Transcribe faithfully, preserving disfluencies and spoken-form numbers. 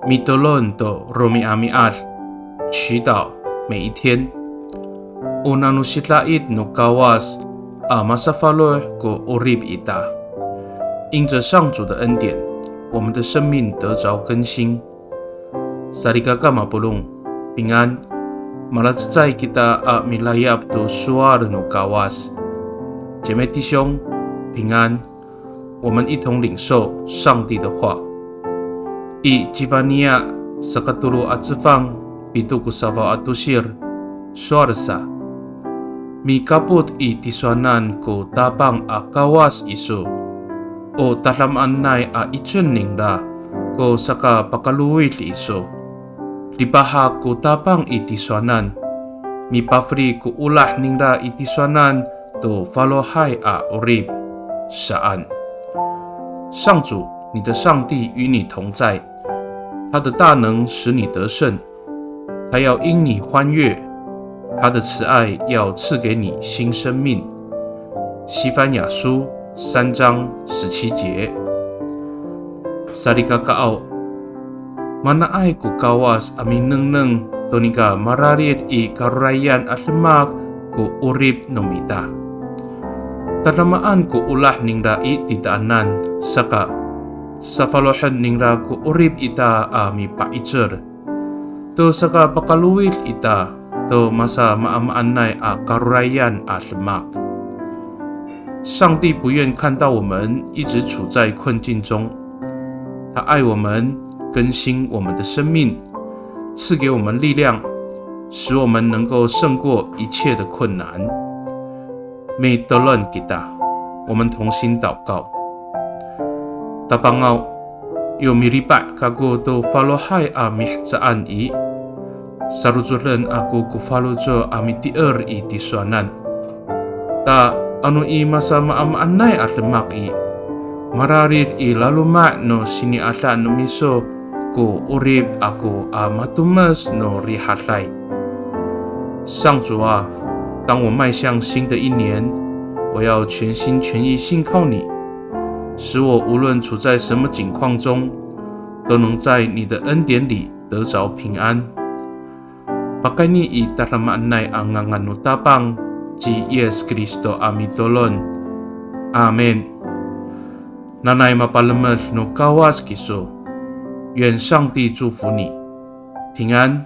Mitolon to romi'ami'ad, 祈祷每一天。O nano sida'it no Kawas a masafaloh ko 'orip ita. 因着上主的恩典，我们的生命得着更新。Salikaka mapolong, 平安。Malacecay kita a milayap to sowal no Kawas. 姐妹弟兄，平安。我们一同领受上帝的话。I Cifaniya sakatolo a cefang, pito ko safaw a tosir, sowal sa. Mikapot i tisowanan ko Tapang a Kawas iso. O tadamaanay a 'icel ningra ko sakapakalowid iso. Lipahak ko Tapang i tisowanan. Mipafeli ko olah ningra i tisowanan to falohay a 'orip saan. 上主，你的上帝与你同在，他的大能使你得胜。 他要因你欢悦，他的慈爱要赐给你新生命。西番雅书三章十七节。Salikakaaw, manaay ko Kawas a minengneng to nika mararid i karorayan a demak ko 'orip no mita. Tadamaan ko olah ningra i titaanan, saka safalohen ningra ko 'orip ita a mipa'icel. To sakapakalowid ita to masamaamaanay a karorayan a demak. 上帝不愿看到我们一直处在困境中，他爱我们，更新我们的生命，赐给我们力量，使我们能够胜过一切的困难。 Mitolon kita. 我们同心祷告。Tapangaw, yo miripa' kako to falohay a mihecaan i, sarocoden ako ko faloco' a mitier i tisowanan. Ta ano i masamaamaanay a demak i, mararid i laloma' no sini'ada no miso ko 'orip ako a matomes no rihaday. 上主啊，当我迈向新的一年，我要全心全意信靠你，使我无论处在什么境况中，都能在你的恩典里得着平安。Pakayni i tadamaanay a ngangan no Tapang ci Yis Kristo a mitolon. Amin. Nanay mapalemed no Kawas kiso. 愿上帝祝福你，平安。